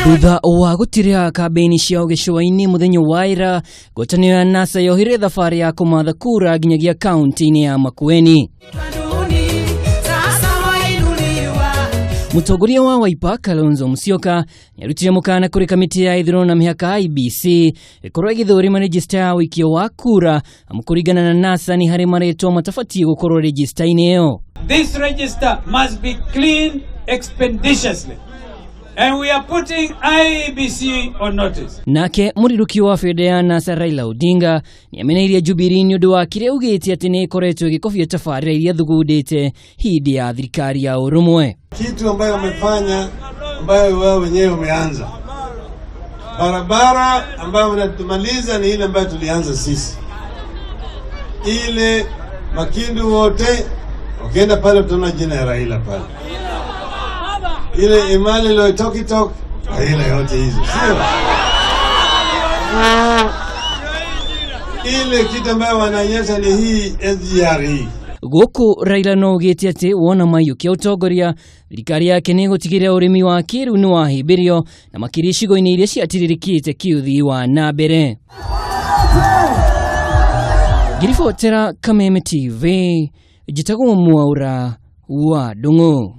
Thutha wa gũtirĩha kambĩini ciao gĩcũa-inĩ mũthenya wa ira, ngwatanĩro ya NASA yohire thabarĩ ya kũmatha kura nginyagia kaunti-inĩ ya Makueni. Mũtongoria wa Wiper Kalonzo Musyoka nĩarutire mũkana kũrĩ kamĩtĩ ya ithurano na mĩhaka IEBC ĩkorwo ĩgĩthũrima rejista ya ũikio wa kura amu kũringana na NASA nĩ harĩ marĩtwa matabatiĩ gũkorwo rejista-inĩ ĩyo. This register must be cleaned expeditiously. And we are putting IEBC on notice. Nake mũrirũki wa bendera ya NASA Raila Odinga nĩameneirie Jubilee nĩ ũndũ wa kĩrĩa augĩte atĩ nĩ ĩkoretwo ĩgĩkobia tabarĩra iria thugundĩte hĩndĩ ya thirikari ya ũrũmwe. Kitu ambayo umefanya ambayo wewe wenyewe umeanza, barabara ambayo unatumaliza ni ile ambayo tulianza sisi, ile Makindu wote ukienda pale utaona jina ya Raila pale, ile Emali Loitokitok, Raila yote hizo, sio ile kitu ambayo wanaonyesha ni hii SGR hii. Gũkũ Raila no augĩte atĩ wona maiyũkia ũtongoria thirikari yake nĩ ĩgũtigĩrĩra ũrĩmi wa kĩrĩu nĩ wahĩmbĩrio na makĩria icigo-inĩ iria ciatiririkĩte kĩũthii wa na mbere. Ngĩribotera Kameme TV, njĩtagwo Mwaura wa Ndung'u.